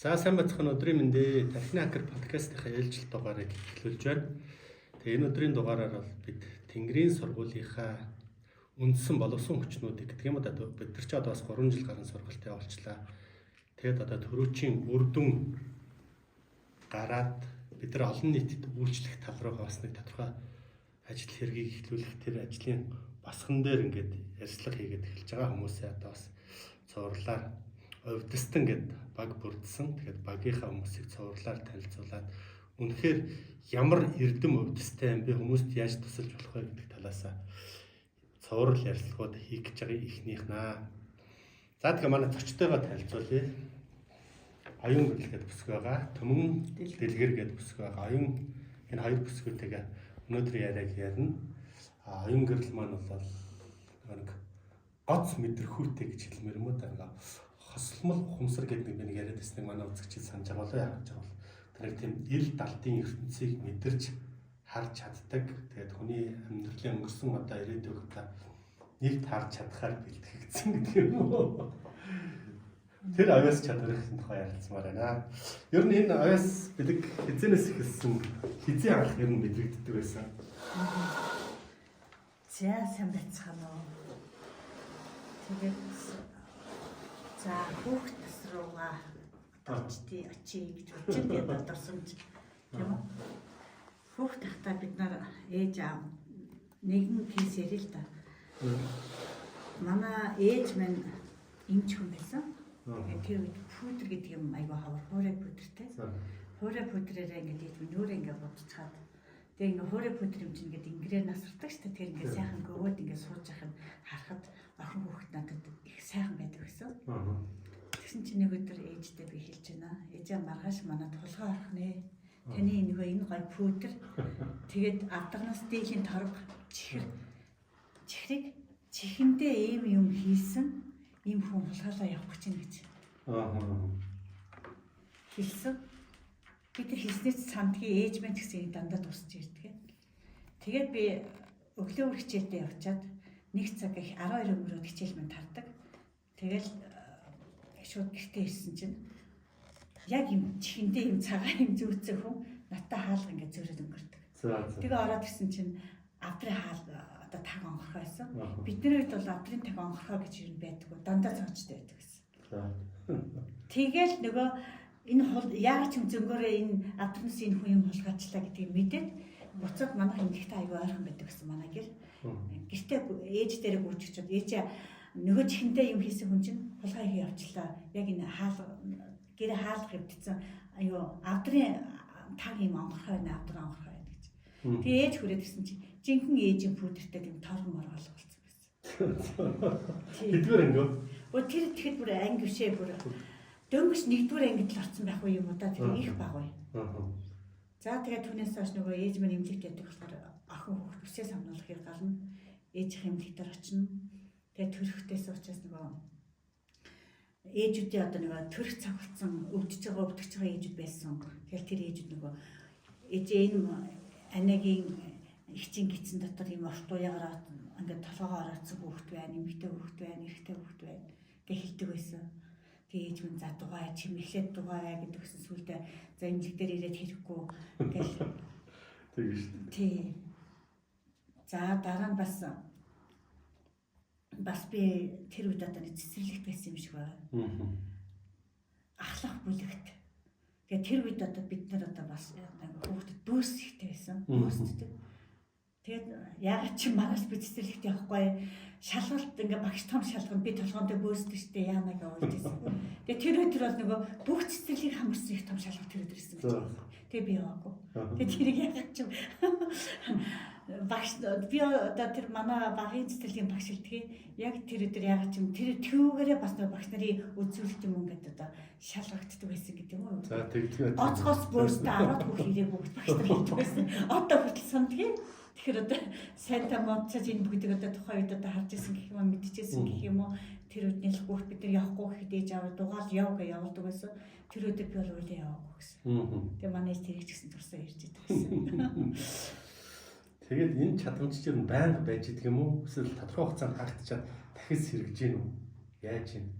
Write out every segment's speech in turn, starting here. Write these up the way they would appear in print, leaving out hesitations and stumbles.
За, сайн байцгаана, өдрийн мэнд ээ. Тархины хакер подкастынхаа ээлжилт дугаарыг эхлүүлж байна. Тэгээ энэ өдрийн дугаараар бол бид Тэнгэрийн сургуулийнхаа үндсэн боловсон хүчнүүдийг гэдэг юм да, бид нар ч одоо бас 3 жил гарan сургалт явуулчлаа. Тэгээд одоо төрүүчийн үр дүн гараад бид нар олон нийтэд үйлчлэх тал руугаа бас нэг тодорхой ажил хэргийг эхлүүлэх, тэр ажлын босгон дээр ингээд ярьцлага хийгээд эхэлж байгаа хүмүүсээ одоо бас цувралаар Увдистан гэд баг бүрдсэн. Тэгээд багийнхаа хүмүүсийг цувралаар танилцуулаад, үнэхээр ямар эрдэм увдистай юм бэ, хүмүүст яаж тусалж болох вэ гэдэг талаасаа цуврал ярилцлагууд хийх гэж байгаа эхнийх наа. За, тэгэхээр манай зочдтойгоо танилцуулъя. Оюун гэрэл гэдэг бүсгүй байгаа. Төмөн дэлгэр гэдэг бүсгүй байгаа. Оюун энэ хоёр бүсгүйтэйгээ өнөөдөр яриаг ярина. А оюун гэрэл маань бол нэг гоц мэдрэхүйтэй гэж хэлмээр юм уу да. Ингээ хосолмол ухамсар гэдэг нэг би нэг яриад байсан, нэг манай үзэгчид санаж байгаа болоо, яах гэж байгаа бол тэр нэг тийм ил далтын ертөнцийг мэдэрч харж чаддаг. Тэгээд хүний амьдралын өнгөрсөн, одоо ирээдүйг одоо нэгт харж чадхаар бэлтгэгдсэн гэдэг юм уу. Тэр авиас чадварын тухай ярилцмаар байна. Ер нь энэ авиас бэлэг хэзээнээс эхэлсэн, хэзээ анх ер нь мэдрэгддэг байсан? За, сайн байцгаана уу. Тэгээд за, хүүхд нас руугаа очтий очие гэж бодож тэгээд дурсамж, тийм үү? Хүүхд тахтаа бид нар ээж аав нэгэн кейс ярил л да. Манай ээж минь эмч хүн байсан. Тэгээд тэр үед пудр гэдэг юм айгүй ховор, хуурай пудртэй. Хуурай пудрээрээ ингээд ээж минь нүрээ ингээд будчихаад, тэгээ ингээд хуурай пудр юм чинь ингээд ингэрээр насардаг шүү дээ. Тэр ингээд сайхан гөвөөд ингээд сууж байхад нь харахад охин хүүхэд надад их сайхан байдаг гэсэн. Тэгсэн чинь нэг өдөр ээжтэй би хэлж байна. Ээжээ, маргааш манай тулгаа орох нэ. Таны нөгөө энэ гой пудр, тэгээд авдарнаас дээлийн торго, чихэр, чихрийг чихэндээ ийм юм хийсэн ийм хүн хулгайлаа явах гэж байна гэж хэлсэн. Би тэр хэлснээс сандгийн ээж минь ч гэсэн дандаа тусч ирдэг. Тэгээд би өглөө бүр хичээлдээ явчаад нэг цаг их 12 өнгөрөөд хичээл минь тардаг. Тэгэл шууд гэртээ ирсэн чинь яг юм чихэндээ юм цагаан юм зүүцэн хүн надтай хаалга ингээд зөөрөөд өнгөрдөг. За за. Тэгээ ороод ирсэн чинь авдрын хаал одоо таг онгорхой байсан. Бидний үед бол авдрын таг онгорхой гэж юм байдаггүй. Дандаа цоочтой байдаг гэсэн. Тэгэл нөгөө энэ хул яагаад ч юм зөнгөөрөө энэ авдрнаас энэ хүн юм хулгайчлаа гэдгийг мэдээд буцаад манайх эмнэлэгтээ аягүй ойрхон байдаг гэсэн манай гэр. Гэртээ ээж дээрээ гүйж очиод, ээжээ, нөгөө чихэндээ юм хийсэн хүн чинь хулгай хий явчлаа. Яг энэ хаалга гэрээ хаалга эвдсэн аюу авдрын таг юм онгорхой байна, авдар онгорхой байна гэж. Тэгээ ээж хүрээд ирсэн чинь жинхэнэ ээжийн пүдэртэй тийм торгон моргол болсон байсан. Тийм. Хэдвэр ангио? Өө, тэр тэгэхэд бүр анги бишээ, бүр дөнгөж нэгдүгээр ангид л орсон байх уу юм уу да, тэр их баг уу. За, тэгээд түүнээс хойш нөгөө ээж минь эмнэлэгт байдаг болохоор охин хүүхэд үсээ самнуулах хэрэг гарна. Ээжийнх эмнэлэг дээр очино. Тэгээд төрөхтэйс учраас нөгөө ээжүүдийн одоо нөгөө төрөх цаг болсон, өвдөж байгаа, өвдөж байгаа ээжүүд байсан. Тэгэл тэр ээжүүд нөгөө ээжээ, энэ анагийн эгчийн гидсэн дотор юм урт уягаар ингээд толгоогоо ороодсон хүүхэд байна, эмэгтэй хүүхэд байна, эрэгтэй хүүхэд байна гэж хэлдэг байсан. Тэгээ ээж минь за дугай чимэглээд дугай гэдэг гэсэн, сүулдэ за эмнэлэг дээр ирээд хэрэггүй гэл. Тэгэж шүү дээ. Тий. За, дараа нь бас би тэр үед одоо нэг цэцэрлэгт байсан юм шиг байна. Ахлах бүлэгт. Тэгээ тэр үед одоо бид нар одоо бас нэг хүүхдэд бөөс ихтэй байсан. Бөөсддөг. Тэгээд яагаад чи маргааш би цэцэрлэгт явахгүй, шалгалт ингээ багш том шалганд би толгоон дээр бөөсдөг штэ, яана гэж уйлж байсан. Тэгээ тэр өдөр бол нөгөө бүх цэцэрлэгийг хамарсан их том шалгалт тэр өдөр ирсэн гэж байна. Тэгээ би яваагүй. Тэгээ тэрийг яагаад ч багш би одоо тэр манай багын цэцэрлэгийн багш хэлдгийг яг тэр өдөр яагаад ч юм тэр түүгээрээ бас нөгөө багш нарын үзүүлэлт юм ингээд одоо шалгагддаг байсан гэдэг юм уу? За, тэгдэг. Гоцгоос бөөстө 10 хүүх ирээгүй гэж багш нар хэлдэг байсан. Одоо хүртэл сандгийн. Тэгэхээр одоо сайнтай модчаж энэ бүгдийг одоо тухайн үед одоо харж исэн гэх юм уу, мэдчихсэн гэх юм уу, тэр үед нэлэх хүүхд бид нар явахгүй гэхэд ээж аваа дугаал яв гэж явуулдаг байсан. Тэр өдөр би бол уйлаа яваагүй гэсэн. Тэгээ манай ээж тэрийг ч гэсэн турсаа ирж идэг гэсэн. Тэгээд энэ чадамж чинь байнга байж идэг юм уу? Эсвэл тодорхой хугацаанд хаагдчихад дахиж сэргэж гин үү? Яаж юм?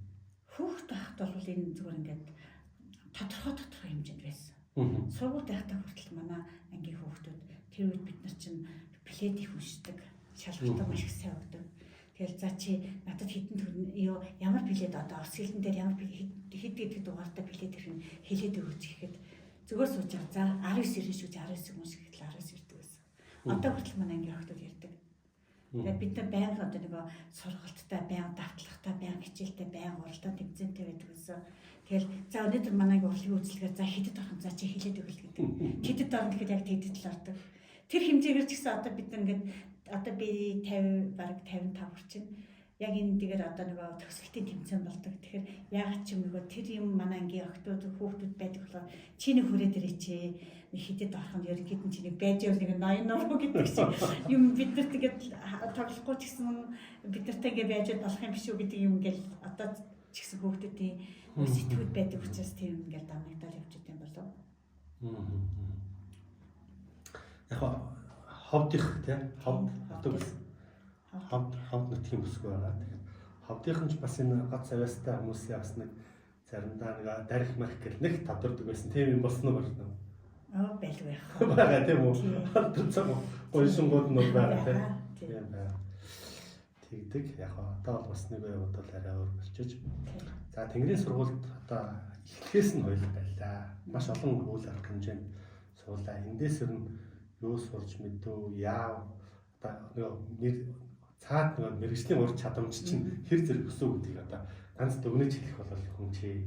Хүүхд байхад бол энэ зүгээр ингээд тодорхой тодорхой хэмжээнд байсан. Сургуульд байхдаа хүртэл манай ангийн хүүхдүүд тэр үед бид нар чинь плед их уншдаг, шалгалтаа маш их сайн өгдөг. Тэгэл за чи надад хэдэн төгрөг юу ямар плед одоо орс хэлэн дээр ямар хэд гэдэг дугаартай плед ирэх нь хэлээд өгөөч гэхэд зүгээр сууж байгаа. За 19 ирнэ шүү, 19 унш гэхэд 19 ирдэг байсан. Одоо хүртэл манай ангийн охтууд ярьдаг. Тэгээд бид нар байнга одоо нөгөө сургалттай, байнга давтлагатай, байнга хичээлтэй, байнга уралдаан тэмцээнтэй байдаг гэсэн. Тэгэл за өнөөдөр манай урлагийн үзлэгээр за хэдэд орох за чи хэлээд өгөл гэдэг. Тэдэд орно гэхэд яг тэдэд л ордог. Тэр хэмжээгээр ч гэсэн одоо бид нар ингээд одоо би 50 бараг 55 хүрчин. Яг энэ дэгээр одоо нөгөө төгсөлтийн тэмцээн болдог. Тэгэхээр яагаад ч юм нөгөө тэр юм манай ангийн охтууд хүүхдүүд байдаг болохоор чи нэг хүрээд ирээч нэг хэдэд орох нь ерөнхийд нь чи нэг байж байвал нэг 80 нуруу гэдэг шиг юм бид нарт ингээд тоглохгүй ч гэсэн бид нартай ингээд байж болох юм биш үү гэдэг юм ингээд одоо ч гэсэн хүүхдүүдийн сэтгүүд байдаг учраас тийм ингээд дамнагдал явж идэм болов. Яг ховдих тий ховд хотог ховд ховд нутгийн бүсгүй байгаа. Тэгэхээр ховдынх нь ч бас энэ гоц авьяастай хүмүүсийн бас нэг заримдаа нэг дарих марх гэл нэг тодордог байсан. Тийм юм болсон уу байна уу? Аа байлгүй яах. Байгаа тийм үү? Тэр цаг гойшингууд нь бол байгаа тийм байна. Тэгдэг. Яг одоо бол бас нэг явууд бол арай өөр болчихж. За Тэнгэрийн сургуульд одоо эхлэхээс нь хоёул байлаа. Маш олон үйл арга хэмжээнд суулаа. Эндээс ер нь юу сурч мэдв, яав одоо нөгөө цаад нөгөө мэрэгжлийн ур чадамж чинь хэр зэрэг өсөв гэдгийг одоо ганц дүгнэж хэлэх бол хүн чи.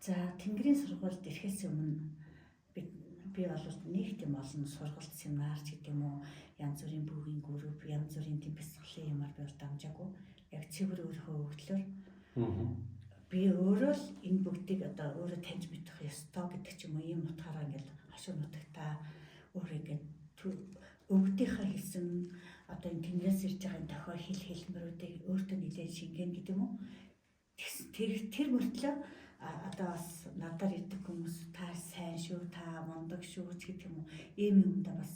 За Тэнгэрийн сургуульд ирэхээс өмнө би бол нэг тийм олон сургалт семинар ч гэдэг юм уу янз бүрийн бүүгийн групп, янз бүрийн тийм бясалгалын юмар би бол дамжаагүй. Яг цэвэр өөрийнхөө өгдлөөр би өөрөө л энэ бүгдийг одоо өөрөө таньж мэдэх ёстой гэдэг ч юм уу ийм утгаараа ингээл хошуу нутагтаа өөрөө ингээд өвгдийнхээ хэлсэн одоо энэ тэнгээс ирж байгаа энэ тохиол хэл хэлмэрүүдийг өөртөө нэлээд шингэн гэдэг юм уу. Тэр мөртлөө одоо бас надаар ирдэг хүмүүс та сайн шүү, та мундаг шүү ч гэдэг юм уу. Ийм юмдаа бас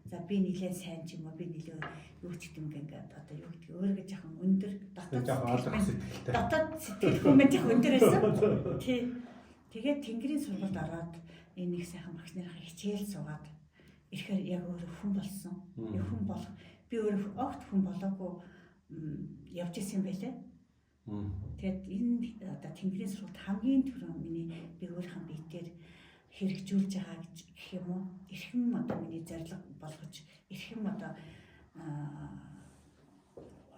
за би нэлээд сайн ч юм уу, би нэлээд юу ч гэдэг юм ингээд одоо юу гэдэг өөрийгөө жоохон өндөр дотоод сэтгэл хүмүүн жоохон өндөр байсан. Тий. Тэгээд Тэнгэрийн сургуульд ороод энэ их сайхан багш нарын хичээл суугаад ирэхээр яг өөрөө хүн болсон. Яг хүн болох би өөрөө огт хүн болоогүй явж исэн юм байлээ. Тэгээд энэ одоо Тэнгэрийн сургуульд хамгийн түрүүн миний би өөрийнхөө биетээр хэрэгжүүлж байгаа гэж гэх юм уу? Эрхэм одоо миний зорилго болгож, эрхэм одоо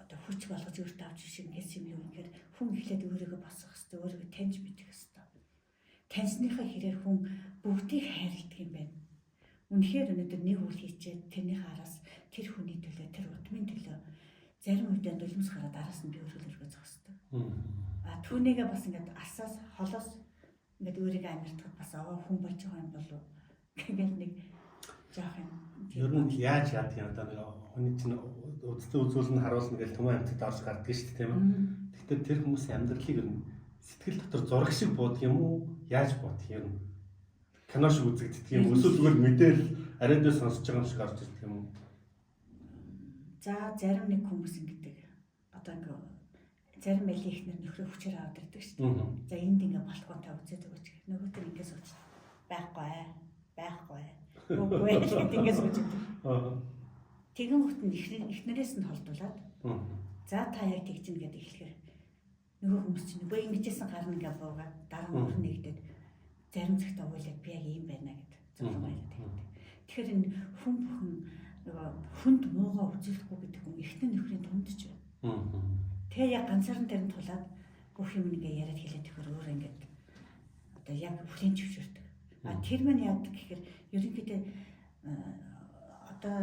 одоо хүч болгож өөртөө авч шингээс юм юу гэхээр хүн эхлээд өөрийгөө босгох ёстой, өөрийгөө таньж мэдэх ёстой. Таньсныхаа хэрээр хүн бүгдийг хайрладаг юм байна. Үнэхээр өнөөдөр нэг үйл хийчээд тэрнийхээ араас тэр хүний төлөө, тэр удмын төлөө зарим үедээ нулимс гараад араас нь би өөрөөр зогсдог. А түүнийгээ бас ингээд асаас холоос ингээд өөрийгөө амьартахад бас аваа хүн болж байгаа юм болов гэнгээл нэг жоох юм. Ер нь яаж яадаг юм одоо нэг хүний чинь үздэг үзүүл нь харуулна гэж түмэн амьтад орж гардаг шүү дээ тийм үү. Гэхдээ тэр хүмүүсийн амьдралыг ер нь сэтгэл дотор зураг шиг буудаг юм уу? Яаж буудаг юм? Кино шиг үзэгддэг юм эсвэл зүгээр мэдээл арай дээр сонсож байгаа юм шиг орж ирдэг юм уу? За зарим нэг хүмүүс ингэдэг. Одоо ингээ зарим алийн ихнэр нөхрөө хүчээр аваад ирдэг шүү дээ. За энд ингээ болохгүй та үзээд өгөөч гэх. Нөгөөт нь ингээ сууч. Байхгүй байхгүй. Үгүй ээ гэд ингээ сууж идэг. Тэгэн хөт нь ихнэрээс нь холдуулаад. За та яг тэгж ин гэдэг эхлэхээр нөгөө хүмүүс чинь нөгөө ингэжсэн гарна ингээ буугаад дараа нь өөр нэгдээд зарим цагт уйлаад би яг ийм байна гэд зовлон баяраад тэгдэг. Тэгэхээр энэ хүн бүхэн нөгөө хүнд муугаа үзүүлэхгүй гэдэг хүн эхнэр нөхрийн дунд ч байна. Тэгээ яг ганцаарн дээр нь тулаад бүх юм ингээ яриад хэлээд төхөр өөр ингээд одоо яг хүлээн зөвшөөрдөг. А тэр мань яадаг гэхээр ерөнхийдөө одоо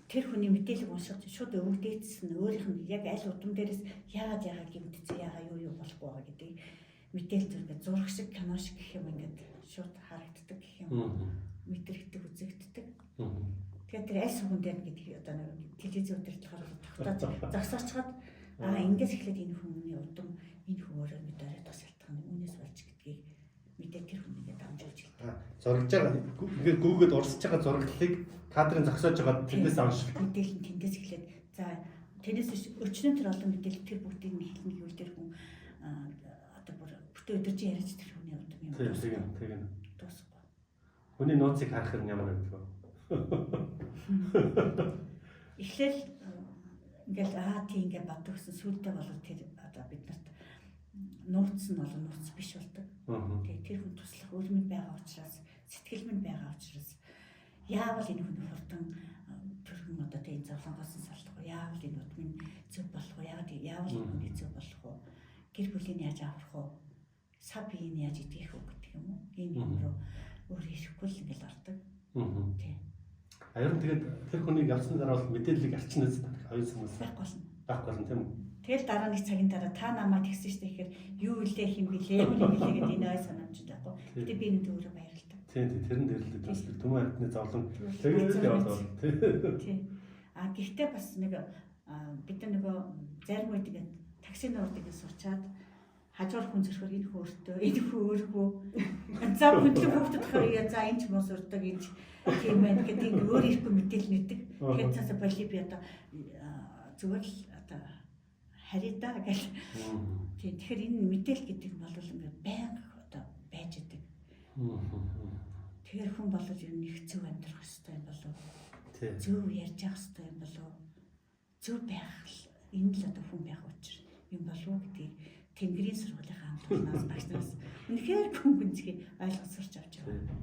тэр хүний мэдээлэл уншиж шууд өвгдээдсэн өөрийнх нь яг аль удам дээрээс яагаад гэмтсэн яагаад юу болохгүй байгаа гэдгийг мэдээлэл зүр ингээд зураг шиг кино шиг гэх юм ингээд шууд харагддаг гэх юм мэдрэгдэг үзэгддэг. Тэгэхээр тэр аль сүгэн дээр гэдэг одоо нэг телевиз өдөрлөхөөр тогтоож зогсоочход аа эндээс эхлээд энэ хүний удам энэ хүн өөрөө мэд орой тус шалтгаан үүнээс болж гэдгийг мэдээ тэр хүнийгээ дамжуулж хэлдэг. Зурагж байгаа ингээд гүүгээд урсж байгаа зураглалыг кадрын зогсоож байгаа тэндээс унших. Мэдээлэл нь тэндээс эхлээд за тэрнээс биш өчнөө тэр олон мэдээлэл тэр бүгдийг нь хэлнэ гэвэл тэр хүн одоо бүр бүтэн өдөржин яриач тэр хүний юм. Тийм тийм. Дуусахгүй. Хүний нууцыг харах юм ямар байдаг вэ? Эхлээл ингээл аа тийм ингээ боддог гэсэн сүулдэ бол тэр одоо бид нарт нууц нь бол нууц биш болдог. Тэгээ тэр хүн туслах өрмөнд байгаа учраас, сэтгэл минь байгаа учраас яавал энэ хүн хурдан төрхөн одоо тийм зовлонгоос нь салах уу? Яавал энэ удмын зөв болох уу? Яавал энэ хүний зөв болох уу? Гэр бүлийг яаж аврах уу? Сав биеийг яаж идэх үү гэдэг юм уу? Энэ юм руу өөр ирэхгүй л ингээл ордог. Тийм. А ер нь тэгээд тэр хүнийг явсны дараа бол мэдээллийг арчин үз оюун санаас байхгүй болно. Байхгүй болно тийм үү? Тэгэл дараа нэг цагийн дараа та намайг тэгсэн шүү дээ гэхээр юу илээ хин билээ юм билээ гэдэг энэ ой санаамж байхгүй. Гэтэ би энэ өөрөө баярлалаа. Тийм тийм тэрэн дээр л бас тэр түмэн амьтны зовлон тэгээд яваад байна. Тийм. А гэхдээ бас нэг бид нар нөгөө зарим үед ингээд таксины урд ингээд суучаад хажуур хүн зөрөхөр энэ хүн өөртөө энэ хүн өөргөө за хөндлөг хүүхдэд болохоор за энэ ч муу сурдаг энэ ч тийм байна гэдэг энэ өөр ирэхгүй мэдээлэл мэддэг. Тэгэхээр цаасаа боли би одоо зүгээр л одоо харъя да гэл. Тийм тэгэхээр энэ мэдээлэл гэдэг нь бол ингээд байнга одоо байж идэг. Тэгэхээр хүн бол ер нь их зөв амьдрах ёстой юм болов. Зөв ярьж явах ёстой юм болов. Зөв байх энэ л одоо хүн байх учир юм болов уу гэдгийг Тэнгэрийн сургуулийн хамтлагаас багш нараас үнэхээр гүн гүнзгий ойлгож сурч авч байгаа.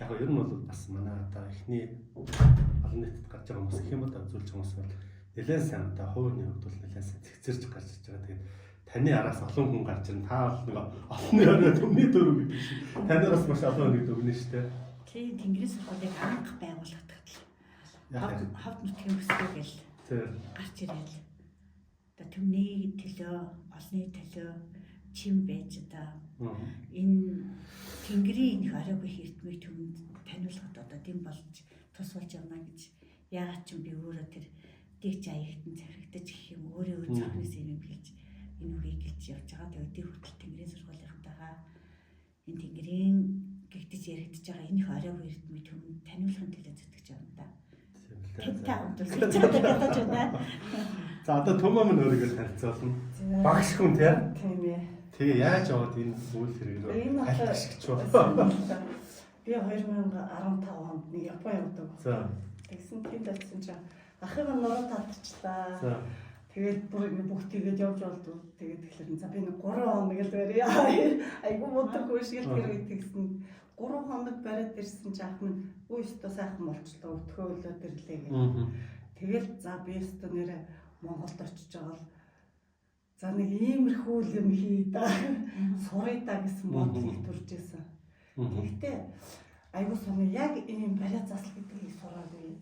Яг нь ер нь бол бас манай одоо эхний олон нийтэд гарч байгаа хүмүүс гэх юм бол зүйлж хүмүүс бол нэлээд сайн одоо хувийн хувьд бол нэлээд сайн цэгцэрч гарч ирж байгаа. Тэгээд таны араас олон хүн гарч ирнэ. Та бол нэг олонны орой түмний дөрөв гэдэг шиг. Танараас маш олон хүнийг дүгнэ шүү дээ. Тийм Тэнгэрийн сургуулийг анх байгуулагдахад л ховд нутгийн өсгөө гэл гарч ирээл. Одоо түмний төлөө, олонний төлөө чим байж одоо энэ Тэнгэрийн их оройгүй эрдмийг түмэнд таниулахад одоо дэм болж тус болж явна гэж яагаад ч юм би өөрөө тэр дэгч аягтан захирагдаж гэх юм өөрөө өөр цохноос юм хэлж энэ үгийг гэлж явж байгаа. Тэгээд өдий хүртэл Тэнгэрийн сургуулийнхантайгаа энэ Тэнгэрийн гэгдэж яригдж байгаа энэ их оройгүй эрдмийг түмэнд таниулахын төлөө зүтгэж явна да. Тантай хамтарч байгаа гэж байна. За одоо Түмэн минь өөрийгөө танилцуулна. Багш хүн тий? Тийм ээ. Тэгээ яаж яваад энэ үйл хэрэг рүү аль ашигч вэ? Би 2015 онд нэг Япон явдаг. За. Тэгсэн тэнд очисон чинь ахыг нь нуруу татчихлаа. За. Тэгээд бүр ингэ бүх тэгээд явж болдгоо. Тэгээд тэгэхээр за би нэг 3 хоног л барья. Айгу мудаг хөө шиг л тэр үед тэгсэн. 3 хоног бариад ирсэн чинь ах минь өө өстө сайхан болчлоо өтгөө өлөөд ирлээ гэх. Тэгэл за би өстө нэрэ Монголд очиж байгаа л за нэг иймэрхүү л юм хий да. Суръя да гэсэн бодол их төрж исэн. Тэгэхдээ айгуу сони яг ийм бариа засал гэдгийг сураагүй.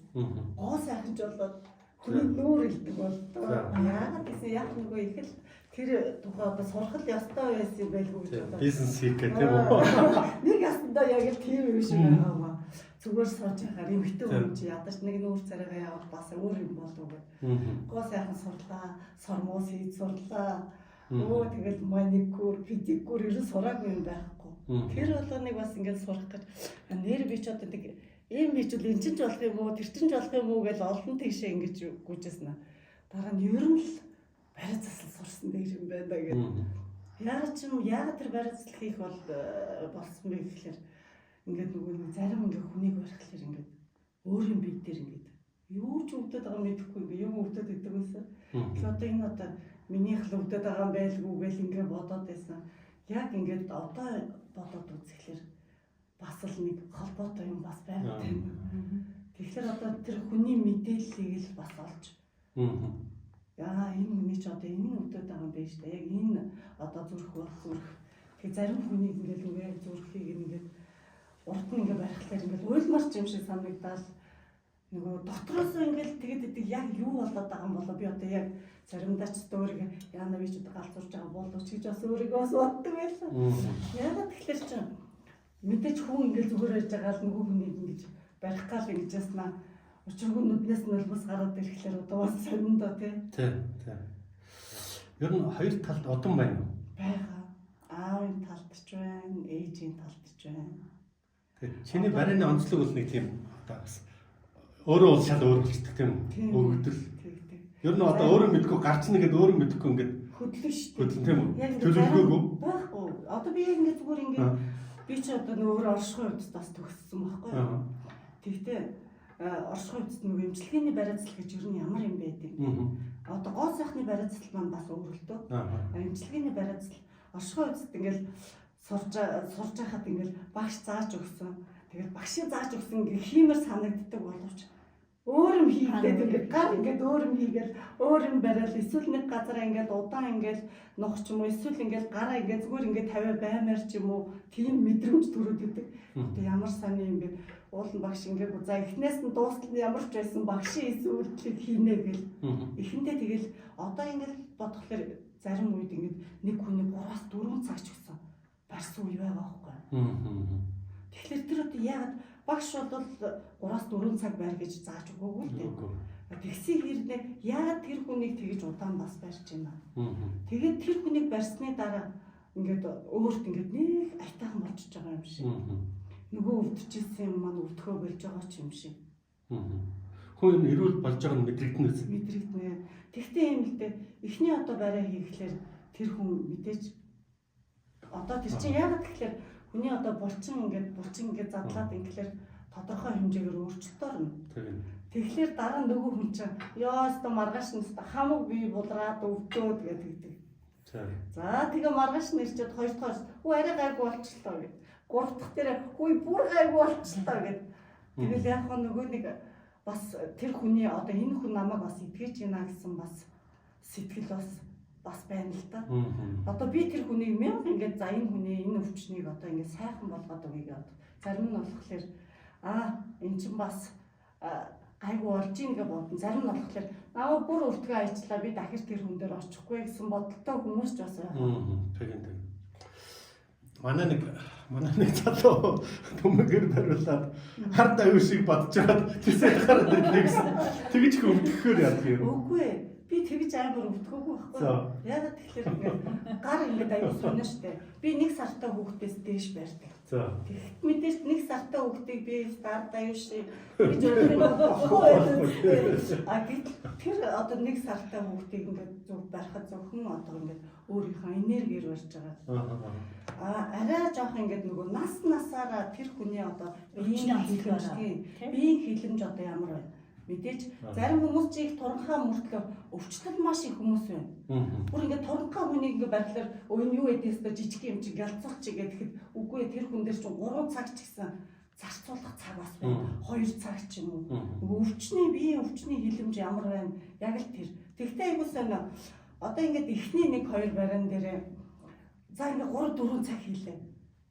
Гоо сайхан ч болоод хүний нүүр илдэг болдоо. Яагаад гэсэн яг нөгөө их л тэр тухай одоо сурах л ёстой байсан юм байлгүй гэж бодлоо. Бизнес хийх гэх тийм үү? Нэг ясандаа яг л тийм юм шиг байгаа юм аа. Зүгээр сууж яхаар эмхтэн хүн чи ядаж нэг нүүр царайгаа явал бас өөр юм болов гэх. Гоо сайхан сурлаа, сормоос хийж сурлаа. Өө тэгэл маникюр, педикюр ер нь сураагүй юм байхгүй. Тэр болгоныг бас ингээд сурах гэж нэр би ч одоо нэг ийм хийчихвэл эн чинь ч болох юм уу, тэр чинь ч болох юм уу гэж олон тийшээ ингэж гүйжсэн аа. Дараа нь ер нь л бариа засал сурсан дээр юм байна да гэдэг. Яагаад ч юм яагаад тэр бариа засал хийх бол болсон бэ гэхлээр ингээд нөгөө нэг зарим ингээд хүнийг барихлаар ингээд өөр юм бие дээр ингээд юу ч өвдөд байгаа мэдэхгүй ингээд юм өвдөд идэг юмсан. Тэгэхээр одоо энэ одоо минийх л өвдөд байгаа юм байлгүй гэл ингээд бодоод байсан. Яг ингээд одоо бодоод үзэхлээр бас л нэг холбоотой юм бас байгаа тийм. Тэгэхээр одоо тэр хүний мэдээллийг л бас олж. Яа энэ хүний ч одоо энэ өвдөд байгаа юм байна шүү дээ. Яг энэ одоо зүрх бол зүрх. Тэгээ зарим хүнийг ингээд үгүй яг зүрхийг ингээд урд нь ингээд барихлаар ингээд уйлмарч юм шиг санагдаал нөгөө дотроосоо ингээд тэгээд идэг яг юу болоод байгаа юм болоо би одоо яг заримдаа ч өөрийгөө яана би ч одоо галзуурч байгаа болов ч гэж бас өөрийгөө бас боддог байлаа. Яагаад тэгэхээр чи мэдээж хүн ингээд зүгээр байж байгаа л нөгөө хүнийг ингэж барих гал ингэж яснаа учиргүй нүднээс нь улмас гараад ирэхлээр одоо бас сониндоо тий. Тий, тий. Ер нь хоёр талд удам байна уу? Байгаа. Аавын талд ч байна, ээжийн талд ч байна. Тий. Чиний барины онцлог бол нэг тийм одоо бас өөрөө бол шал өөр болчихдог тийм үү? Өгөгдөл. Тэг. Ер нь одоо өөрөө мэдгүй гарч нэгэд өөрөө мэдгүй ингээд хөдлөн шүү дээ. Хөдлөн тийм үү? Яг ингээд Төлөвлөгөөгүй. Байхгүй. Одоо би яг ингээд зүгээр ингээд Би ч одоо нөгөө оршихуй хувьд бас төгссөн байхгүй юу? Тэгтээ оршихуй хувьд нөгөө эмчилгээний бариацлал гэж ер нь ямар юм байд юм. Одоо гоо сайхны бариацлал маань бас өөр л дөө. Эмчилгээний бариацлал оршихуй хувьд ингээл сурж байхад ингээл багш зааж өгсөн. Тэгэл багшийн зааж өгсөн ингээ хиймэр санагддаг боловч өөр юм хийгээд ингээд гар ингээд өөр юм хийгээл өөр юм бариал эсвэл нэг газараа ингээд удаан ингээд нухч юм уу эсвэл ингээд гараа ингээд зүгээр ингээд тавиа баймаар ч юм уу тийм мэдрэмж төрөөд идэг. Одоо ямар сайн юм бэ? Уулын багш ингээд за эхнээс нь дуустал нь ямар ч байсан багшийн хийсэн үйлдэлийг хийнэ гэл. Эхэндээ тэгэл одоо ингээд бодохлоор зарим үед ингээд нэг хүний 3-4 цаг ч гэсэн барьсан үе байгаа байхгүй. Тэгэхээр тэр одоо яагаад багш бол 3-4 цаг байр гэж зааж өгөөгүй л дээ. Тэгсэн хэрнээ яагаад тэр хүнийг тэгж удаан бас барьж байна. Тэгээд тэр хүнийг барьсны дараа ингээд өөрт ингээд нэг аятайхан болчихж байгаа юм шиг. Нөгөө өвдөжсэн юм маань өвдөхөө болж байгаа ч юм шиг. Хүн юм эрүүл болж байгаа нь мэдрэгдэнэ үз. Мэдрэгдэнэ. Тэгтээ юм л дээ. Эхний одоо барай хийхлээр тэр хүн мэдээж одоо тэр чинь яагаад тэгэхээр хүний одоо булчин ингээд задлаад ингэлэр тодорхой хэмжээгээр өөрчлөлт орно. Тэгэхээр дараа нь нөгөө хүн чинь ёо өстө маргааш нь өстө хамаг бие булраад өвдөөд гэдэг. За тэгээ маргааш нь ирчээд хоёр дахь хүү арай гайгүй болчлоо гэд. Гурав дахь дээр хүү бүр гайгүй болчлоо гэд. Тэгэл яг хөө нөгөө нэг бас тэр хүний одоо энэ хүн намайг бас итгэж байна гэсэн бас сэтгэл бас байна л да. Одоо би тэр хүнийг мянга ингээд за энэ хүний энэ өвчнийг одоо ингээд сайхан болгоод өгье гэдэг. Зарим нь болохоор эн чинь бас гайгүй болж ийн гэж бодно. Зарим нь болохоор намайг бүр өвдгөө ажиллаа би дахиж тэр хүн дээр очихгүй гэсэн бодолтой хүмүүс ч бас байна. Тийм. Манай нэг залуу төмөгөр бариулаад хар давь шиг бодож байгаад тэрсээ гараад ирлээ гэсэн. Тэгж их өвдөхөөр яадаг юм. Үгүй ээ. Би тэгж амар өвдөхөөгүй байхгүй. Яагаад тэгэхээр ингээд гар ингээд аюу сонио штэ. Би нэг сартай хүүхдээс дээш барьдаг. Тэгэхэд мэдээж нэг сартай хүүхдийг би хар даюу шиг гэж бодохгүй байсан. А гэтэл тэр одоо нэг сартай хүүхдийг ингээд зөв барихад зөвхөн одоо ингээд өөрийнхөө энергиэр барьж байгаа. А арай жоох ингээд нөгөө нас насаараа тэр хүний одоо биеийн хилэмж одоо ямар байна? Мэдээж зарим хүмүүс чи их туранхай мөртлөө өвчлөл маш их хүмүүс байна. Бүр ингээд туранхай хүнийг ингээд барихлаар өө энэ юу гэдээс тэ жижиг юм чи гялцах чи гэхэд үгүй тэр хүн дээр чинь 3 цаг ч гэсэн зарцуулах цаг бас байна. 2 цаг ч юм уу. Өвчний биеийн өвчний хилэмж ямар байна? Яг л тэр. Тэгтээ айгуу сайн одоо ингээд эхний 1 2 бариан дээрээ за ингээд 3 4 цаг хийлээ.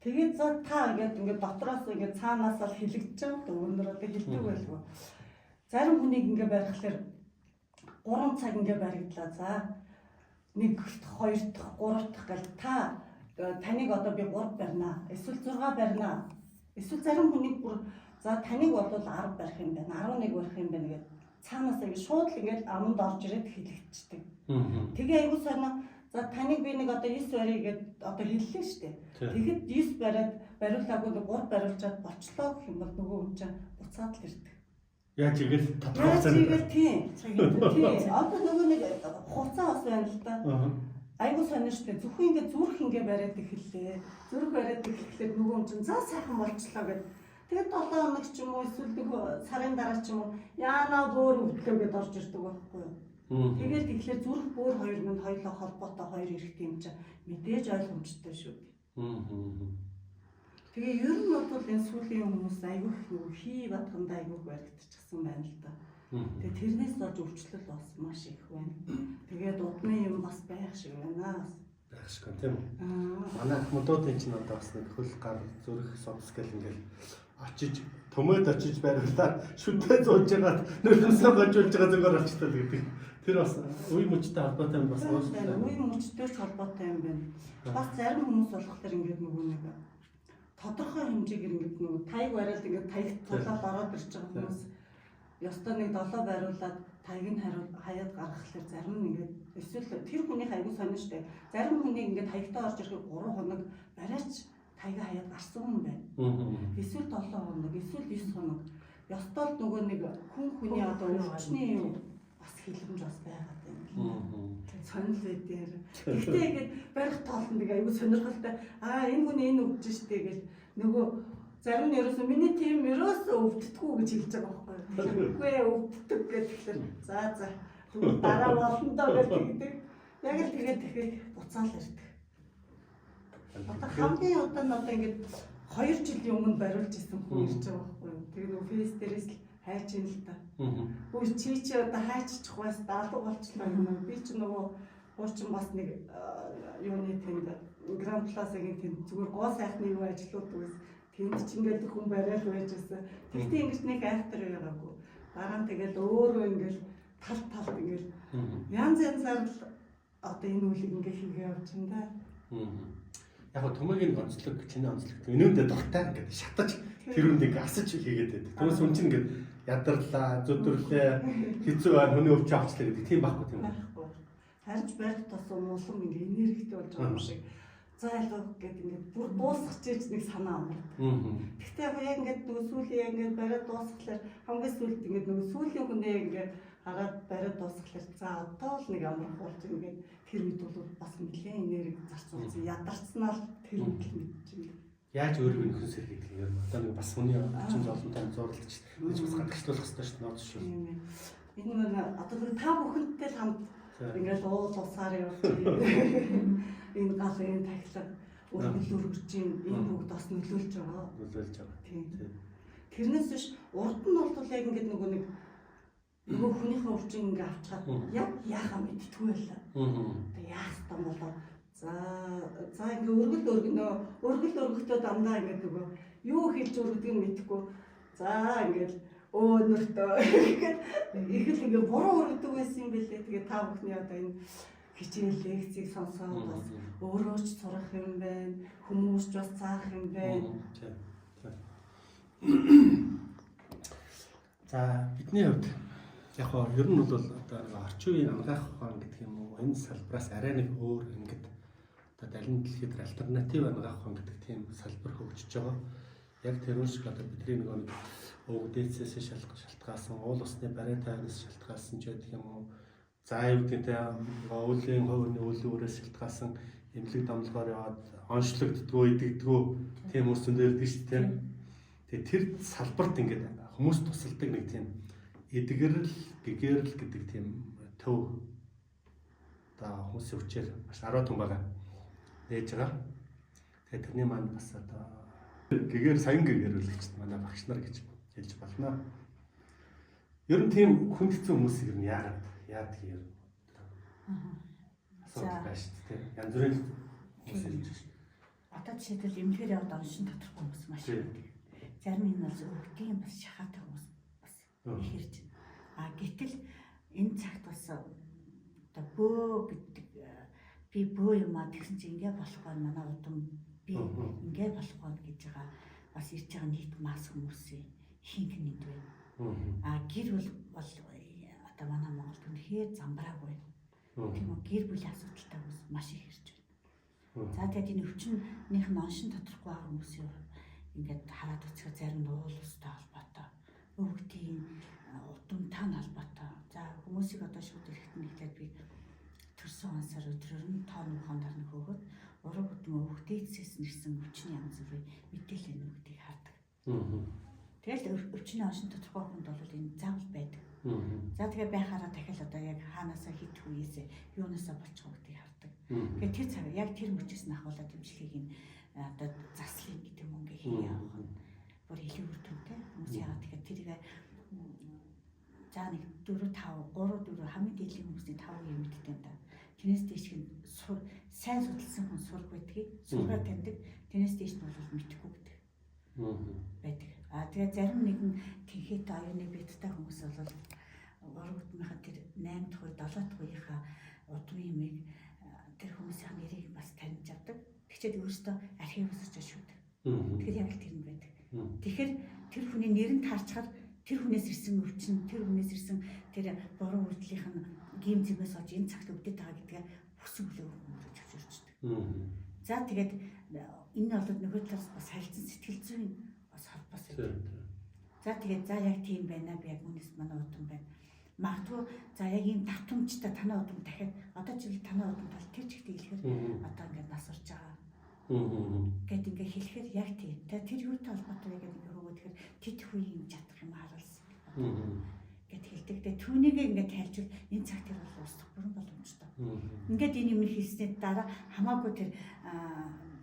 Тэгээд за та ингээд ингээд дотроос ингээд цаанаас л хилэгдэж байгаа. Өнөр одоо хилдэг байлгүй. Зарим хүнийг ингээ барихлаар 3 цаг ингээ баригдлаа. За 1 дахь, 2 дахь, 3 дахь гэл та таныг одоо би 3 барина. Эсвэл 6 барина. Эсвэл зарим хүнийг бүр за таныг бол 10 барих юм байна, 11 барих юм байна гэд цаанаас ингээ шууд л ингээ аманд орж ирээд хилэгдчихдэг. Тэгээ айгуу сонио за таныг би нэг одоо 9 барья гэд одоо хэллээ шүү дээ. Тэгэхэд 9 бариад бариулаагүй 3 бариулчаад болчлоо гэх юм бол нөгөө хүн чинь буцаад л ирдэг. Яаж игээл тодорхой хугацаанд. Яаж игээл тийм. Тийм. Одоо нөгөө нэг хугацаа бас байна л да. Айгуу сонио шүү дээ. Зөвхөн ингээ зүрх ингээ бариад эхэллээ. Зүрх бариад эхлэхлээр нөгөө хүн чинь за сайхан болчлоо гэд. Тэгээд 7 хоног ч юм уу эсвэл нэг сарын дараа ч юм уу яанаа бөөр өвдлөө гэд орж ирдэг байхгүй юу? Тэгээд тэгэхээр зүрх бөөр хоёр минь хоёлоо холбоотой хоёр эрхтэй юм чинь мэдээж ойлгомжтой шүү дээ. Тэгээ ер нь бол энэ сүүлийн хүмүүс айгүй их нөгөө хий бадгандаа айгүй баригдчихсан байна л да. Тэгээ тэрнээс болж өвчлөл бас маш их байна. Тэгээд удмын юм бас байх шиг байна. Байх шиг байна тийм үү? Манай ах модуудын чинь одоо бас нэг хөл гар зүрх судас гэл ингээл очиж төмөөд очиж бариулаад шүдээ зууж байгаад нулимсаа гожуулж байгаа зүгээр болчихлоо гэдэг. Тэр бас үе мөчтэй холбоотой юм бас уучлаарай. Үе мөчтэй ч холбоотой юм байна. Бас зарим хүмүүс болохоор ингээд нөгөө нэг тодорхой хэмжээгээр ингээд нөгөө таяг бариад ингээд таягт тулаад ороод ирж байгаа хүмүүс ёстой нэг долоо бариулаад таяг нь хаяад гаргахлаар зарим нь ингээд эсвэл тэр хүнийх аягүй сонин штэ. Зарим хүнийг ингээд таягтаа орж ирэхэд 3 хоног бариач таяга хаяад гарсан хүн байна. Эсвэл 7 хоног, эсвэл 9 хоног. Ёстой л нөгөө нэг хүн хүний одоо өвчний юу бас хилэмж бас байгаад байна. Сонир л байдээр. Гэхдээ ингээд барих тоолн нэг аюу сонирхолтой. Аа, энэ хүн энэ өвдөж штэ гэл нөгөө зарим нь ерөөсөө миний тим ерөөсөө өвддөггүй гэж хэлж байгаа байхгүй юу. Тэгэхээр үгүй ээ, өвддөг гэх тэгэхээр за за тэгвэл дараа болно доо гэж тэгдэг. Яг л тэгээд тэгэхээр буцаал ирдэг. Одоо хамгийн удаан нь одоо ингээд 2 жилийн өмнө бариулж исэн хүн ирж байгаа байхгүй юу. Тэгээ нөгөө фейс дээрээс л хайж ин л та. Үгүй чи одоо хайччих бас даалга болчлоо юм уу? Би чи нөгөө хуучин бас нэг юуны тэнд Гранд Плазагийн тэнд зүгээр гоо сайхны юу ажлууд үгээс тэнд чи ингээд хүн бариад байж байсан. Тэгтээ ингэж нэг айхтар байгаагүй. Дараа нь тэгэл өөрөө ингээд тал талд ингээд янз янзаар л одоо энэ үлийг ингээд хийгээ явж байна да. Яг го төмөгийн онцлог, чиний онцлог өнөөндөө дуртай ингээд шатаж тэр үнд ингээд асаж хийгээд байдаг. Түүнээс хүн чинь ингээд ядарлаа, зүдөрлээ, хэцүү байна, хүний өвч авчлаа гэдэг тийм байхгүй тийм үү? Байхгүй. Харж барих тусам улам ингээ энергитэй болж байгаа юм шиг. За ялуу гэд ингээд бүр дуусгах чиж нэг санаа амард. Гэхдээ яг ингээд нөгөө сүүлийн ингээд бариад дуусгахлаар хамгийн сүүлд ингээд нөгөө сүүлийн хүнээ ингээд хараад бариад дуусгахлаар за одоо л нэг амрах болж ингээд тэр үед бол бас нэлээд энерги зарцуулсан. Ядарснаа л тэр үед л мэдчихэв. Яаж өөрийгөө нөхөн сэргийдэг юм? Одоо нэг бас хүний орчин зовлонтой зурлаж гэж бас гадагшлуулах хэрэгтэй шүү дээ, нууц шүү. Тийм ээ. Энэ нэг одоо нэг та бүхэнтэй л хамт ингээл уул усаар явж энэ гал энэ тахилга өргөл өргөж энэ бүгд бас нөлөөлж байгаа. Нөлөөлж байгаа. Тийм. Тэрнээс биш урд нь бол яг ингээд нөгөө нэг нөгөө хүнийхээ өвчин ингээ авчгаад яг яахаа мэдтгүй байлаа. Одоо яах ёстой болоо. За за ингээ өргөл өргөнөө өргөл өргөхдөө дандаа ингээ нөгөө юу хэлж өргөдөг нь мэдэхгүй. За ингээд өөнөртөө ингээд их л ингээ буруу өргөдөг байсан юм бэлээ. Тэгээ та бүхний одоо энэ хичээл лекцийг сонсоод бас өөрөө ч сурах юм байна, хүмүүс ч бас заах юм байна. За бидний хувьд яг хоо ер нь бол одоо орчин үеийн анагаах ухаан гэдэг юм уу энэ салбараас арай нэг өөр ингээд одоо далин дэлхийд альтернатив анагаах ухаан гэдэг тийм салбар хөгжиж байгаа. Яг тэр шиг одоо бидний нөгөө нэг өвгдээцээс шалтгаалсан, уул усны барай тайвнаас шалтгаалсан ч гэдэг юм уу. За юу гэдэг те уулийн хувийн уулийн үрээс шалтгаалсан эмнэлэг домлогоор яваад онцлогддгоо, идэгдгөө тийм хүмүүс зөндөө ирдэг шүү дээ. Тэгээ тэр салбарт ингээд хүмүүс тусалдаг нэг тийм эдгэрэл, гэгэрэл гэдэг тийм төв одоо хүмүүсийн хүчээр маш 10 түн байгаа нээж байгаа. Тэгээ тэрний маань бас одоо гэгээр саян гэгэрүүлэгчд манай багш нар гэж хэлж болно. Ер нь тийм хүнд хэцүү хүмүүсийг ер нь яагаад яадаг юм асуудал байна шүү дээ. Янз бүрийн хүмүүс ирж байна. Одоо жишээлбэл эмнэлгээр яваад оншин тодорхой хүмүүс маш их байдаг. Зарим энэ бол өвдгийн бас шахаатай хүмүүс бас их ирж байна. А гэтэл энэ цагт бас одоо бөө гэдэг би бөө юм а тэгсэн чинь ингээ болохгүй манай удам би ингээ болохгүй гэж байгаа бас ирж байгаа нийт масс хүмүүсийн ихэнх нь энд байна. А гэр бүл бол одоо манай Монголд үнэхээр замбраагүй. Тийм үү, гэр бүлийн асуудалтай хүмүүс маш их ирж байна. За тэгээд энэ өвчнийх нь оншин тодорхой байгаа хүмүүсийн ингээд хараад үзэхэд зарим нь уул устай холбоотой, өвгдийн удамтай нь холбоотой. За хүмүүсийг одоо шууд ирэхэд нь эхлээд би төрсөн онсоор өдрөөр нь тоо нухандар нь хөөгөөд ураг удам өвгдээцээс нэрсэн өвчний янз бүрийн мэдээлэл нүгдийг хардаг. Тэгэл өвчний оншин тодорхой хүнд бол энэ заавал байдаг. За тэгээ байхаараа дахиад одоо яг хаанаасаа хит үеэсээ юунаасаа болчих гэдгийг хардаг. Тэгэхээр тэр цаг яг тэр мөчөөс нь ахуулаад дэмжлэгийг нь одоо заслын гэдэг юм ингээ хийе явах нь бүр илүү үр дүнтэй. Хүмүүс яагаад тэгэхээр тэрийг за нэг 4 5 3 4 хамгийн дээдлийн хүмүүсийн 5 юм мэддэг юм да. Тэрнээс дээш нь сайн судалсан хүн сург байдгийг сургаар таньдаг. Тэрнээс дээш нь бол мэдэхгүй гэдэг байдаг. А тэгээ зарим нэгэн тэнхээтэй оюуны биттэй хүмүүс бол ураг удмынхаа тэр 8 дахь үе 7 дахь үеийнхаа удмын юмыг тэр хүмүүсийн нэрийг бас таньж авдаг. Тэгчээд өөрөөсөө архив өсөж шүүдэг. Тэгэхээр яг л тэр нь байдаг. Тэгэхээр тэр хүний нэр нь таарчхаар тэр хүнээс ирсэн өвчин, тэр хүнээс ирсэн тэр буруу үйлдэлийнх нь гим зэмээс олж энэ цагт өвдөд байгаа гэдгээ хүсэн хүлээх хүмүүс зөвшөөрчдөг. За тэгээд энэ бол нөгөө талаас бас харилцан сэтгэл зүйн бас холбоос байдаг. За тэгээд за яг тийм байна, би яг үнэс манай удам байна. Магадгүй за яг ийм давтамжтай танай удам дахиад одоо жишээл танай удам тал тэр чигтээ хэлэхээр одоо ингээд нас орж байгаа. Гэт ингээд хэлэхээр яг тийм. Тэр юутай холбоотой вэ гэдэг ингээд хөөгөөд тэгэхээр тэт үе юм чадах юм харуулсан. Гэт хэлдэг. Тэгээ түүнийг ингээд тайлжвал энэ цаг тэр бол устдах бүрэн боломжтой. Ингээд энэ юм хийсний дараа хамаагүй тэр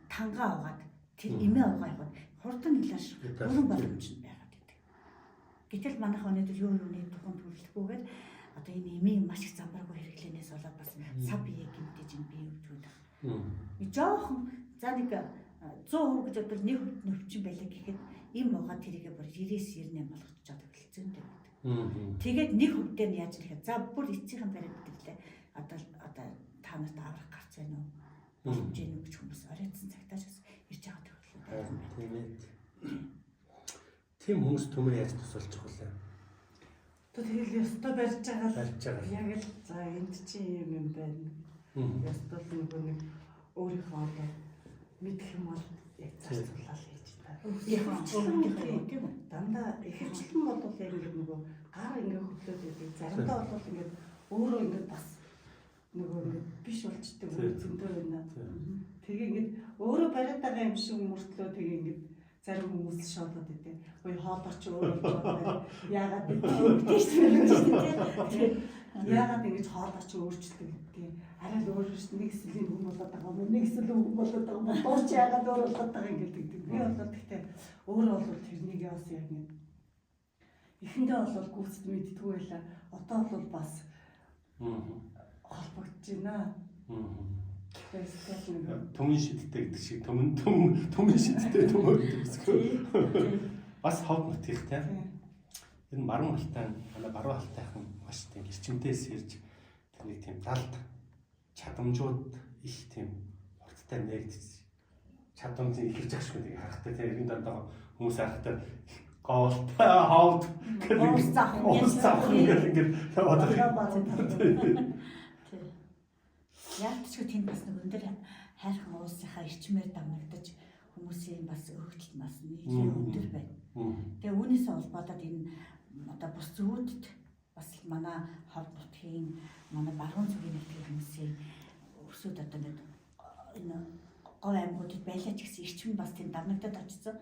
тангаа угаад тэр эмээ угаа яваад хурдан илааш бүрэн боломж нь байгаад байдаг. Гэтэл манайх өнөөдөр юу юуны тухайн төрөлхгүйгээр одоо энэ эмийн маш их замбаргүй хэрэглэнээс болоод бас сав бие гэмтэж энэ бие өвдгүүд байна. Жохон за нэг 100% гэж бодвол 1% нөвчин байлаа гэхэд эм угаа тэрийгэ бүр 99 98 болгочих жаа төгөлцөөнтэй байдаг. Тэгээд 1% дээр нь яаж нэхэд за бүр эцсийнхэн бариад идэглээ. Одоо та нарт аврах гарц байна уу? Боломж юм гэж хүмүүс оройтсан цагтааш бас ирж байгаа тохиолдол байна. Тийм ээ. Тийм хүмүүс төмөр яаж тусалчих вэ? Тэгэл ёстой барьж байгаа л яг л за энд чи юм юм байна. Ёстой л нөгөө нэг өөрийнхөө одоо мэдэх юм бол яг зарцуулаад хийж та. Ихэвчлэн тийм үү? Дандаа ихэвчлэн бол яг ингэ нөгөө гар ингэ хөдлөөд байдаг. Заримдаа бол ингэ өөрөө ингэ бас нөгөө ингэ биш болчдөг зөндөө байна. Тэгээ ингэ өөрөө бариад байгаа юм шиг мөртлөө тэгээ ингэ зарим хүмүүс шоолоод идэв. Ой хоолоо чи өөрөө болж байгаа. Яагаад вэ? Яагаад ингэж хоолоо чи өөрчлөлт гэдэг. Арай л өөр нэг хэслийн хүн болоод байгаа юм. Нэг хэсэл хүн болоод байгаа юм. Дууч яагаад өөр болоод байгаа юм гэдэг. Би бол гэхдээ өөрөө бол тэрнийг бас яг нэг эхэндээ бол гүйцэд мэддэггүй байлаа. Одоо бол бас холбогдож байна. Төмөн шидтэй гэдэг шиг төмөн шидтэй төмөр гэдэг. Бас ховд нутгийнх тийм. Энэ баруун алтай манай баруун алтайхан маш тийм эрчимтэй сэрж тэр нэг тийм далд чадамжууд их тийм хурдтай нэгдэж чадамжийг ихэрч ах шиг харахтай тийм эргэн дандаа хүмүүс харахтай гоолтой ховд гэдэг уус завхан гэх ингээд яваад байгаа. Яг ч тэнд бас нэг өндөр хайрхан уулсынхаа эрчмээр давнагдаж хүмүүсийн бас өгөгдөл бас нийлээ өндөр байна. Тэгээ үүнээсээ холбоодод энэ одоо бус зүйдэд бас манай ховд нутгийн манай баруун зүгийн нутгийн хүмүүсийн өсөд одоо ингээд энэ говь аймагуудад байлаа ч гэсэн эрчим бас тийм давнагдаад очсон.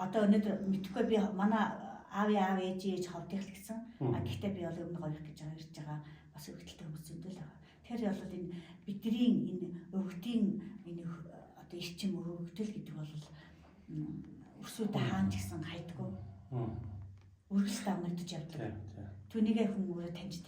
Одоо өнөөдөр мэдхгүй би манай аав аав ээж ээж ховдих л гэсэн. А гэхдээ би бол өмнө говь гэж ирж байгаа бас өгөгдөлтэй хүмүүс зөндөл байгаа. Тэр бол энэ бидний энэ өвгдийн энэ одоо эрчим өгөгдөл гэдэг бол өсөөдөө хаан ч гэсэн хайдгүй. Үргэлж давнагдаж явдаг. Түүнийгээ хүн өөрөө таньж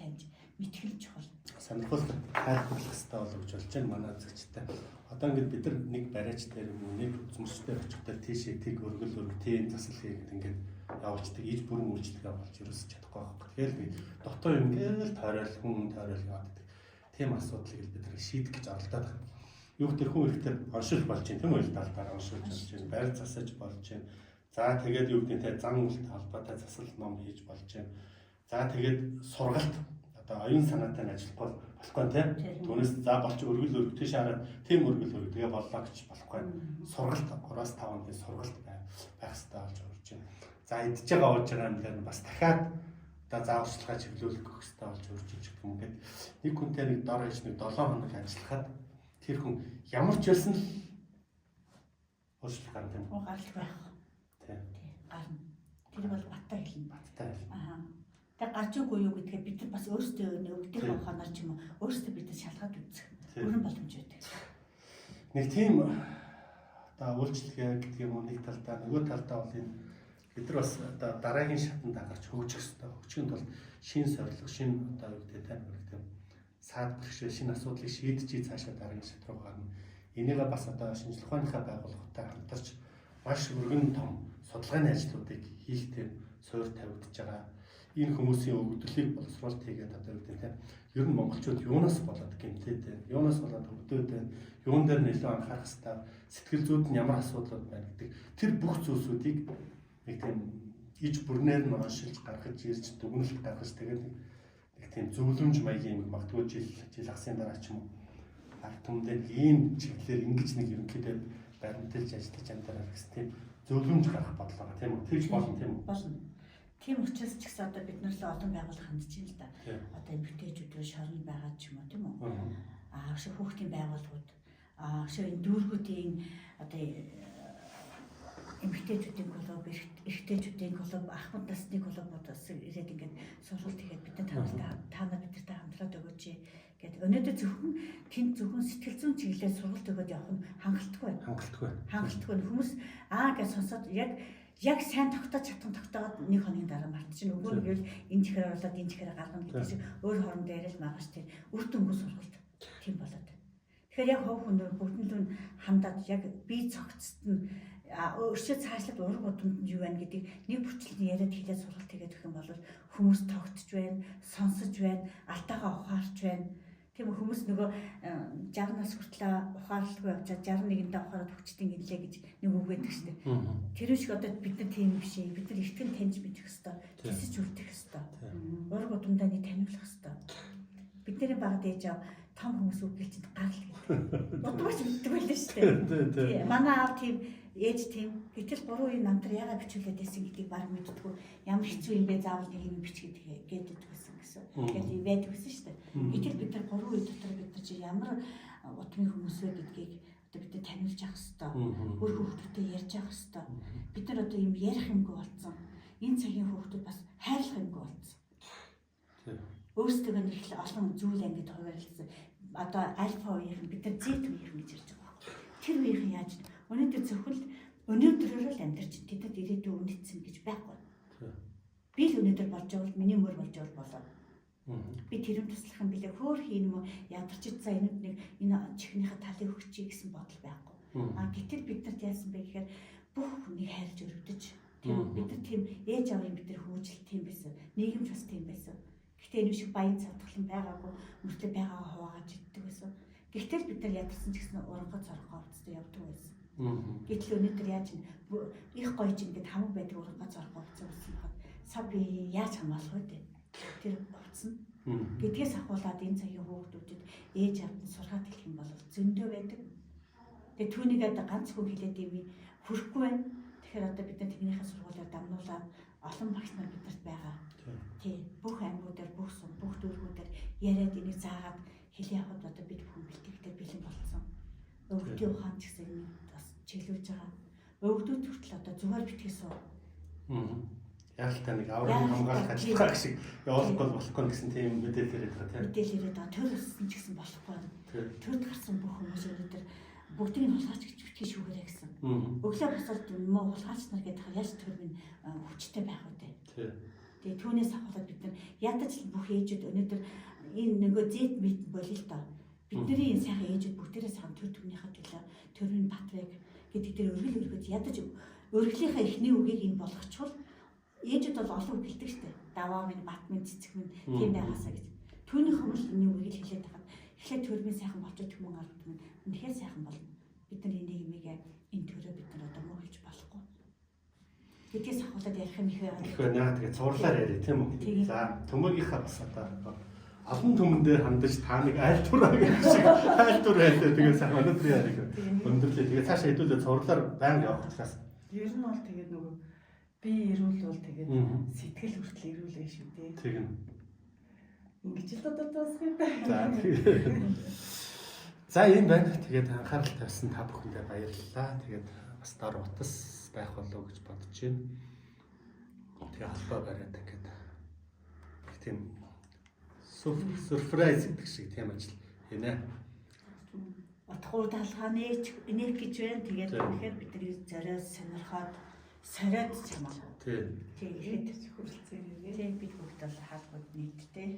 мэтгэл чухал. Сонирхолтой тайлбарлах хэрэгтэй болов гэж болж байна манай үзэгчтэй. Одоо ингээд бид нар нэг бариач дээр юм уу нэг үзмэрч дээр очихдоо тийшээ тэг өргөл өрг тийм засал хийгээд ингээд явуулцдаг иж бүрэн үйлчлэгээ болж ерөөсч чадахгүй байхгүй. Тэгэхээр би дотоо юм гээл тойрол хүн тойрол яваад байдаг. Тийм асуудлыг бид нар шийдэх гэж оролдоод байна. Юу тэр хүн ирэхдээ оншил болж байна тийм үү? Талдаар оншилж болж байна. Барь засаж болж байна. За тэгээд юу гэдэг нь зан үйлтэй холбоотой засал ном хийж болж байна. За тэгээд сургалт одоо оюун санаатай нь ажиллахгүй болохгүй тийм. Түүнээс за болч өргөл өрг тийш хараад тийм өргөл өрг тэгээ боллоо гэж болохгүй. Сургалт 3-5 хоногийн сургалт байх хэрэгтэй болж урж байна. За идж байгаа ууж байгаа юм дээр нь бас дахиад одоо зааварчилгаа чиглүүлэх хэрэгтэй болж урж иж гэх юм гээд нэг хүнтэй нэг дор хаяж нэг 7 хоног ажиллахад тэр хүн ямар ч байсан л өөрчлөлт гарна тийм үү? Гаралт байх. Тийм. Гарна. Тэр бол баттай хэлнэ. Баттай хэлнэ. Аа. Тэгээ гарч үгүй юу гэдгээ бид нар бас өөрсдөө өгдөх ухаанаар ч юм уу өөрсдөө бид нар шалгаад үзэх бүрэн боломж байдаг. Нэг тийм одоо үйлчлэгээ гэдэг юм уу нэг талдаа нөгөө талдаа бол энэ бид нар бас одоо дараагийн шатанд гарч хөгжих хэрэгтэй. Хөгжихийн тулд шин сорилго, шин одоо юу гэдэг тань гэдэг саад бэрхшээл, шинэ асуудлыг шийдэж цаашаа дараагийн шат руу гарна. Энийгээ бас одоо шинжлэх ухааныхаа байгууллагатай хамтарч маш өргөн том судалгааны ажлуудыг хийх тийм суурь тавигдж байгаа. Энэ хүмүүсийн өгөгдлийг боловсруулалт хийгээд одоо юу гэдэг нь ер нь монголчууд юунаас болоод гэмтээд байна, юунаас болоод өвдөд байна, юун дээр нь илүү анхаарах хэрэгтэй, сэтгэл зүйд нь ямар асуудлууд байна гэдэг тэр бүх зүйлсүүдийг нэг тийм иж бүрнээр нь оншилж гаргаж ирж дүгнэлт гаргаж тэгээд нэг тийм зөвлөмж маягийн юм магадгүй жил хагасын дараа ч юм уу ард түмэндээ ийм чиглэлээр ингэж нэг ерөнхийдөө баримталж ажиллаж амьдраа гэсэн тийм зөвлөмж гаргах бодлого тийм үү? Тэгж болно тийм үү? Болно. Тийм учраас ч гэсэн одоо бид нар л олон байгууллага хандж байна л да. Одоо эмэгтэйчүүд шоронд байгаа ч юм уу тийм үү? Аа өшөө хүүхдийн байгууллагууд, аа өшөө энэ дүүргүүдийн одоо эмэгтэйчүүдийн клуб, эрэгтэйчүүдийн клуб, ахмад насны клубууд бас ирээд ингээд сургалт хийгээд бид нар та нар бидэртэй хамтраад өгөөч гэд. Өнөөдөр зөвхөн тэнд зөвхөн сэтгэл зүйн чиглэлээр сургалт өгөөд явах нь хангалтгүй байна. Хангалтгүй. Хангалтгүй. Хүмүүс аа гэж сонсоод яг сайн тогтоож чадсан тогтоогод нэг хоногийн дараа мартчихна. Үгүй нь гэвэл энэ чихээр оруулаад энэ чихээр гаргана гэдэг шиг өөр хоорондоо яриад маргааш тэр үр дүнгүй сургалт тийм болоод. Тэгэхээр яг хувь хүн бүгд нь хандаад яг бие цогцолт нь өршөө цаашлаад ураг удамд нь юу байна гэдгийг нэг бүрчлэн яриад хэлээд сургалт хийгээд өгөх юм бол хүмүүс тогтож байна, сонсож байна, алтаагаа ухаарч байна. Тийм хүмүүс нөгөө 60 нас хүртлээ ухаарлгүй явчаад 61-ндээ ухаарад хүчтэн гинлээ гэж нэг үг байдаг шүү дээ. Тэр шиг одоо бид нар тийм биш ээ. Бид нар эртгэн таньж мэдэх ёстой, тэсэж үлдэх ёстой. Ураг удамдаа нэг таниулах ёстой. Бидний багад ээж аав том хүмүүс үг гэлчинд гарал гэдэг. Удамч мэддэг байлаа шүү дээ. Манай аав тийм, ээж тийм. Гэтэл 3 үеийн намтар ягаа бичүүлээд байсан гэдгийг баг мэддэггүй. Ямар хэцүү юм бэ, заавал нэг юм бич гэдэг гэдэг байсан гэсэн. Тэгэхээр юм байдаг гэсэн шүү дээ. Гэтэл бид нар 3 үе дотор бид нар чи ямар утмын хүмүүс вэ гэдгийг одоо бид нар таниулж авах ёстой. Өөр хүүхдүүдтэй ярьж авах ёстой. Бид нар одоо юм ярих юмгүй болсон. Энэ цагийн хүүхдүүд бас хайрлах юмгүй болсон. Өөрсдөө нэг их олон зүйл ингэж хувирласан. Одоо альфа үеийнхэн бид нар зет үеийнхэн гэж ярьж байгаа байхгүй. Тэр үеийнхэн яаж өнөөдөр зөвхөн өнөөдрөөр л амьдарч тэдэд ирээдүйн үнэтсэн гэж байхгүй. Би л өнөөдөр болж байвал миний мөр болж байвал болоо. Би тэрэн туслах юм билээ. Хөөх юм уу ядарч за энэнд нэг энэ чихнийхээ талыг өгчий гэсэн бодол байхгүй. А гэтэл бид нарт яасан бэ гэхээр бүх хүнийг хайрлаж өрөвдөж тийм бид нар тийм ээж аавын бид нар хөгжил тийм байсан. Нийгэмч бас тийм байсан. Гэхдээ энэ шиг баян цавтгалан байгаагүй мөртлөө байгаагаа хуваагаад иддэг байсан. Гэтэл бид нар ядарсан ч гэсэн урангой цорхоо хувцастай явдаг байсан. Гэтэл өнөөдөр яаж их гоё ч ингээд хамаг байдаг урангой цорхоо хувцас болсон байхад сав би яаж хамгаалах вэ? Тэр хувцас нь. Гэдгээс ахуулаад энэ цагийн хүүхдүүдэд ээж аавд нь сургаад хэлэх юм бол зөндөө байдаг. Тэгээ түүнийг одоо ганц хүн хэлээд юм хүрэхгүй байна. Тэгэхээр одоо бид нар тэрнийхээ сургуулиар дамнуулаад олон багш нар бидэрт байгаа. Тий. Бүх аймагуудаар, бүх сум, бүх дүүргүүдээр яриад энийг заагаад хэлээ явахад одоо бид бүхэн бэлтгэхдээ бэлэн болцсон. Өвгдийн ухаан ч гэсэн энийг бас чиглүүлж байгаа. Өвгдүүд хүртэл одоо зүгээр битгий суу. Яг л та нэг аврал хамгаалах ажиллагаа шиг явуулахгүй болохгүй гэсэн тийм мэдээлэл яриад байгаа тийм. Мэдээлэл яриад байгаа. Төр өссөн ч гэсэн болохгүй. Төрд гарсан бүх хүмүүс өнөөдөр бүгдийг нь хулгайч гэж битгий шүүгээрэй гэсэн. Өглөө босоод муу хулгайч нар гэдэг яаж төр минь хүчтэй байх вэ? Тэгээ түүнээс ахуулаад бид нар ядаж бүх ээжүүд өнөөдөр энэ нөгөө зэт мэт болио л доо. Бидний энэ сайхан ээжүүд бүгдээрээ сайхан төр түмнийхээ төлөө төрийн батвэг гэдэг дээр өргөл өргөж ядаж өргөлийнхээ эхний үгийг энэ болгочвол ээжүүд бол олон үг хэлдэг штэ. Даваа минь, бат минь, цэцэг минь тийм байгаасаа гэж. Түүнийх өмнө энэ үгийг л хэлээд байхад эхлээд төрмийн сайхан болчих түмэн ард түмэн үнэхээр сайхан болно. Бид нар энэ нийгмийг энэ төрөө бид нар одоо муу хэлж болохгүй. Гэдгээс ахуулаад ярих юм их байгаа. Их байна. Тэгээ цувралаар яриа тийм үү? За төмөгийнхаа бас одоо олон түмэн дээр хандаж та нэг айлтураа гэх шиг айлтур байлаа. Тэгээ сайхан өнөөдрийн яриг өндөрлөө. Тэгээ цаашаа хэдүүлээ цувралаар байнга явах учраас. Ер нь бол тэгээд нөгөө би эрүүл бол тэгээд сэтгэл хүртэл эрүүл байх шүү дээ. Тэгнь. Ингэж л одоо дуусах юм байна. За За ийм байна. Тэгээд анхаарал тавьсан та бүхэндээ баярлалаа. Тэгээд бас дор утас байх болов уу гэж бодож байна. Тэгээ холбоо бариад ингээд тийм surprise гэдэг шиг тийм ажил хийнэ. Утгуур талхаа нээч нэх гэж байна. Тэгээд үнэхээр бидний зориод сонирхоод сориод чамаа. Тий. Тий, ихэд хүрэлцээрээ. Тий, бид бүгд бол хаалгууд нийтдээ.